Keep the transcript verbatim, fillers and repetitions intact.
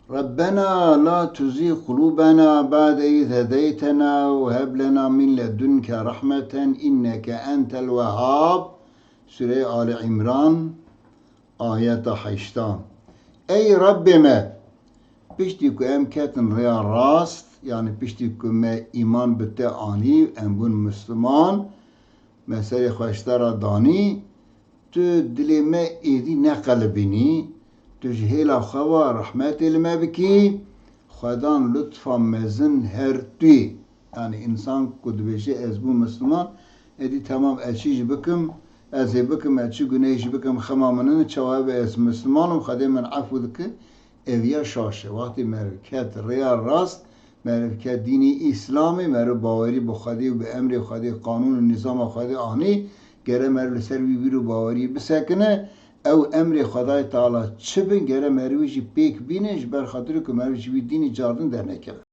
ربنا لا تزغ قلوبنا بعد إذ هديتنا وهب لنا من لدنك رحمة إنك أنت الوهاب. Sûreyê Ali Îmran, ayeta heşta. Ey Rebbê me, piştî ku em ketin rêya rast, yanî piştî ku me îman bi te anî, em bûn Misliman, me serê xwe ji te re danî, tu dilê me êdî neqelibînî, tu ji hêla xwe ve rehmetê li me bikî, Xwedan lutfa mezin her tu yî. Yanî însan ku dibêje ez bûm Misliman, êdî temam ez çi jî bikim, ez ê bikim, ez çi gunehê jî bikim, xema min nîne, çawa be ez Misliman im, Xwedê min efû dike, ev ya şaş e. Wextê meriv ket rêya rast, meriv ket dînê Îslamê, meriv bawerî bi Xwedê û bi emrê Xwedê, qanûn û nîzama Xwedê anî, gere meriv li ser wî bîr û baweriyê bisekine, ew emrê Xwedayê Teala çi bin, gere meriv wî jî pêk bîne, ji ber xatirê ku meriv ji wî dînî cardin dernekeve.